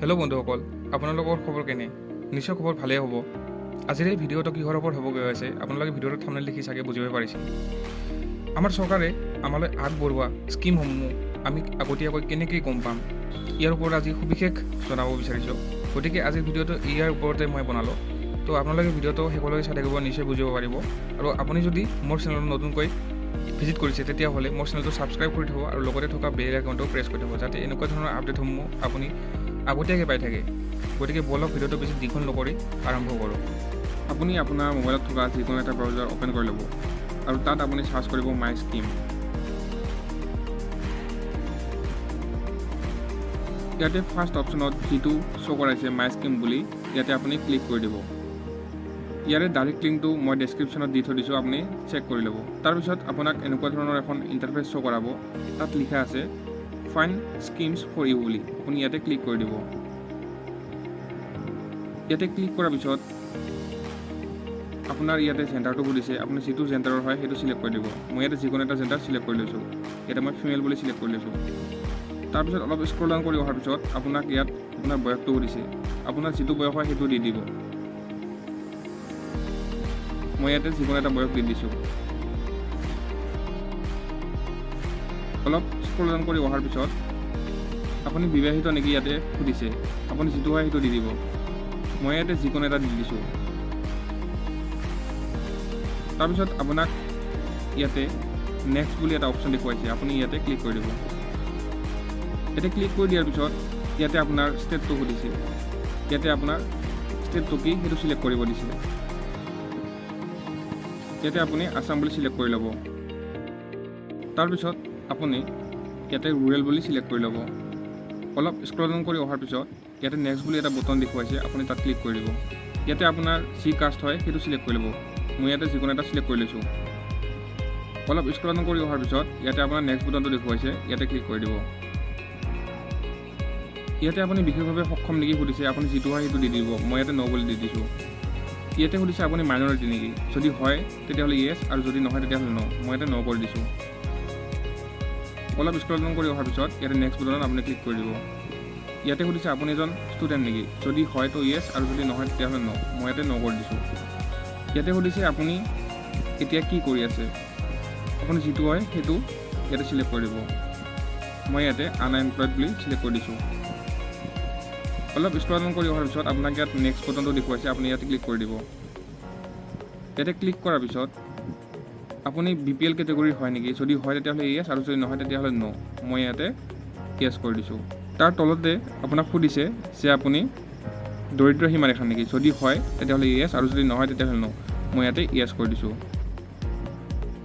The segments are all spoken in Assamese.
হেল্ল' বন্ধুসকল, আপোনালোকৰ খবৰ কেনে? নিশ্চয় খবৰ ভালেই হ'ব। আজিৰ এই ভিডিঅ'টো কিহৰ ওপৰত হ'ব গৈ আছে, আপোনালোকে ভিডিঅ'টো থাম্বনেইল দেখি চাগে বুজিব পাৰিছে। আমাৰ চৰকাৰে আমালৈ আগবঢ়োৱা স্কীমসমূহ আমি আগতীয়াকৈ কেনেকৈ গম পাম, ইয়াৰ ওপৰত আজি সবিশেষ জনাব বিচাৰিছোঁ। গতিকে আজিৰ ভিডিঅ'টো ইয়াৰ ওপৰতে মই বনালোঁ। তো আপোনালোকে ভিডিঅ'টো শেষলৈকে চাই থাকিব, নিশ্চয় বুজিব পাৰিব। আৰু আপুনি যদি মোৰ চেনেলত নতুনকৈ ভিজিট কৰিছে, তেতিয়াহ'লে মোৰ চেনেলটো ছাবস্ক্ৰাইব কৰি থ'ব আৰু লগতে থকা বেল আইকনটো প্ৰেছ কৰি থ'ব, যাতে এনেকুৱা ধৰণৰ আপডেটসমূহ আপুনি আগতীয়াকৈ পাই থাকে। গতিকে ব'লক, ভিডিঅ'টো বেছি দীঘল নকৰি আৰম্ভ কৰোঁ। আপুনি আপোনাৰ মোবাইলত থকা যিকোনো এটা ব্ৰাউজাৰ অ'পেন কৰি ল'ব আৰু তাত আপুনি চাৰ্চ কৰিব মাই স্কীম। ইয়াতে ফাৰ্ষ্ট অপশ্যনত যিটো শ্ব' কৰাইছে মাই স্কীম বুলি, ইয়াতে আপুনি ক্লিক কৰি দিব। ইয়াৰে ডাইৰেক্ট লিংকটো মই ডেছক্ৰিপশ্যনত দি থৈ দিছোঁ, আপুনি চেক কৰি ল'ব। তাৰপিছত আপোনাক এনেকুৱা ধৰণৰ এখন ইণ্টাৰফেচ শ্ব' কৰাব। তাত লিখা আছে "ফাইণ্ড স্কিমছ ফৰ ইউ" বুলি। আপুনি ইয়াতে ক্লিক কৰি দিব। ইয়াতে ক্লিক কৰাৰ পিছত আপোনাৰ ইয়াতে জেণ্ডাৰটো সুধিছে। আপুনি যিটো জেণ্ডাৰৰ হয়, সেইটো চিলেক্ট কৰি দিব। মই ইয়াতে যিকোনো এটা জেণ্ডাৰ চিলেক্ট কৰি লৈছোঁ। ইয়াতে মই ফিমেল বুলি চিলেক্ট কৰি লৈছোঁ। তাৰপিছত অলপ স্ক্ৰল ডাউন কৰি অহাৰ পিছত আপোনাক ইয়াত আপোনাৰ বয়সটো সুধিছে। আপোনাৰ যিটো বয়স হয়, সেইটো দি দিব। মই ইয়াতে যিকোনো এটা বয়স দি দিছোঁ। অলপ স্ক্ৰল ডাউন কৰি অহাৰ পিছত আপুনি বিবাহিত নেকি ইয়াতে সুধিছে। আপুনি যিটো হয়, সেইটো দি দিব। মই ইয়াতে যিকোনো এটা দি দিছোঁ। তাৰপিছত আপোনাক ইয়াতে নেক্সট বুলি এটা অপশ্যন দেখুৱাইছে। আপুনি ইয়াতে ক্লিক কৰি দিব। ইয়াতে ক্লিক কৰি দিয়াৰ পিছত ইয়াতে আপোনাৰ ষ্টেটটো সুধিছে। ইয়াতে আপোনাৰ ষ্টেটটো কি, সেইটো চিলেক্ট কৰিব দিছে। ইয়াতে আপুনি আছাম বুলি চিলেক্ট কৰি ল'ব। তাৰপিছত আপুনি ইয়াতে ৰুৰেল বুলি চিলেক্ট কৰি ল'ব। অলপ স্ক্ৰল ডাউন কৰি অহাৰ পিছত ইয়াতে নেক্সট বুলি এটা বটন দেখুৱাইছে। আপুনি তাত ক্লিক কৰি দিব। ইয়াতে আপোনাৰ যি কাষ্ট হয়, সেইটো চিলেক্ট কৰি ল'ব। মই ইয়াতে যিকোনো এটা চিলেক্ট কৰি লৈছোঁ। অলপ স্ক্ৰল ডাউন কৰি অহাৰ পিছত ইয়াতে আপোনাৰ নেক্সট বুটনটো দেখুৱাইছে। ইয়াতে ক্লিক কৰি দিব। ইয়াতে আপুনি বিশেষভাৱে সক্ষম নেকি সুধিছে। আপুনি যিটো হয়, সেইটো দি দিব। মই ইয়াতে ন বুলি দি দিছোঁ। ইয়াতে সুধিছে আপুনি মাইনৰিটি নেকি? যদি হয়, তেতিয়াহ'লে য়েছ আৰু যদি নহয়, তেতিয়াহ'লে ন। মই ইয়াতে ন কৰি দিছোঁ। অলপ স্ক্ৰল ডাউন কৰি অহাৰ পিছত ইয়াতে নেক্সট বুটনত আপুনি ক্লিক কৰি দিব। ইয়াতে সুধিছে আপুনি এজন ষ্টুডেণ্ট নেকি? যদি হয় তো য়েছ আৰু যদি নহয়, তেতিয়াহ'লে ন। মই ইয়াতে ন কৰি দিছোঁ। ইয়াতে সুধিছে আপুনি এতিয়া কি কৰি আছে? আপুনি যিটো হয়, সেইটো ইয়াতে চিলেক্ট কৰি দিব। মই ইয়াতে আনএমপ্লয়ড বুলি চিলেক্ট কৰি দিছোঁ। অলপ স্ক্ৰল ডাউন কৰি অহাৰ পিছত আপোনাক ইয়াত নেক্সট বটনটো দেখুৱাইছে। আপুনি ইয়াতে ক্লিক কৰি দিব। ইয়াতে ক্লিক কৰাৰ পিছত আপুনি বিপিএল কেটেগৰীৰ হয় নেকি? যদি হয়, তেতিয়াহ'লে য়েছ আৰু যদি নহয়, তেতিয়াহ'লে ন। মই ইয়াতে য়েছ কৰি দিছোঁ। তাৰ তলতে আপোনাক সুধিছে যে আপুনি দৰিদ্ৰ সীমাৰেখা নেকি? যদি হয়, তেতিয়াহ'লে য়েছ আৰু যদি নহয়, তেতিয়াহ'লে ন। মই ইয়াতে য়েছ কৰি দিছোঁ।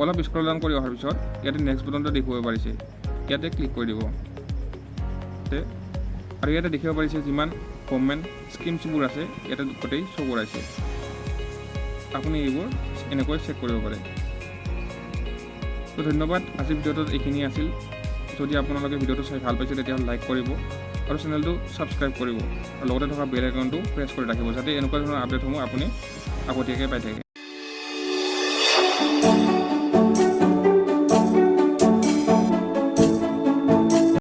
অলপ স্ক্ৰল ডাউন কৰি অহাৰ পিছত ইয়াতে নেক্সট বটনটো দেখুৱাব পাৰিছে। ইয়াতে ক্লিক কৰি দিব আৰু ইয়াতে দেখিব পাৰিছে যিমান গভমেণ্ট স্কিমছবোৰ আছে, ইয়াতে গোটেই শ্ব' কৰাইছে। আপুনি এইবোৰ এনেকৈ চেক কৰিব পাৰে। তো ধন্যবাদ, আজিৰ ভিডিঅ'টোত এইখিনিয়ে আছিল। যদি আপোনালোকে ভিডিঅ'টো চাই ভাল পাইছে, তেতিয়াহ'লে লাইক কৰিব আৰু চেনেলটো ছাবস্ক্ৰাইব কৰিব আৰু লগতে থকা বেল আইকনটো প্ৰেছ কৰি ৰাখিব, যাতে এনেকুৱা ধৰণৰ আপডেটসমূহ আপুনি আগতীয়াকৈ পাই থাকে।